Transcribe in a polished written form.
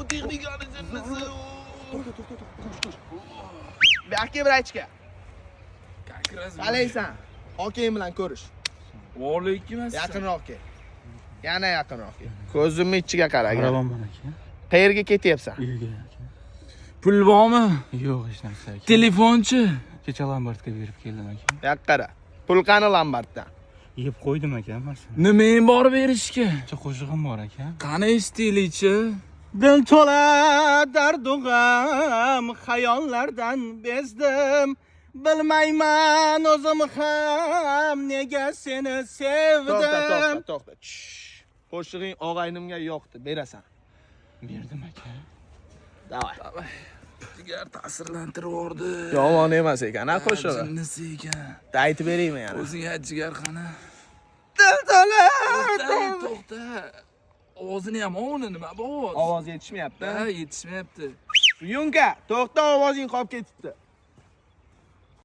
Texnikani jinnisi. Bu yoqqa, брачка. Как раз. Qalaysan? Okang bilan ko'rish. Alaykum assalom. Yaqinroq kel. Yana yaqinroq kel. Ko'zimni ichiga qara. Qaraman aka. Qayerga ketyapsan? Uyga aka. Pul bormi? Yo'q, hech narsa aka. Telefonchi? Kecha lombardga berib keldim aka. Bu yoqqa qara. Pul qani lombarddan? Yeb qo'ydim aka hammasini. Nimang bor berishga? Bitta qo'shig'im bor aka. Qani, eshitaylikchi? Dil to'la dardu g'am, xayollardan bezdim. Bilmayman o'zim ham nega seni To'xta, to'xta, sevdim. To'xta. Shh. Qo'shig'ing og'aynimga yoqdi, berasan. Berdim aka. Давай. Jigar ta'sirlantirib yubordi. Yomon emas ekan, ha, qo'shig'i. Jinnisi ekan. Aytib beraymi yana? O'zing ayt, jigar, qani. Dil to'la To'xta, to'xta. Ovozini ham uni, nima bu ovoz? Ovoz yetishmayapti. Ha, yetishmayapti. Yunka, to'xta, ovozing qolib ketibdi.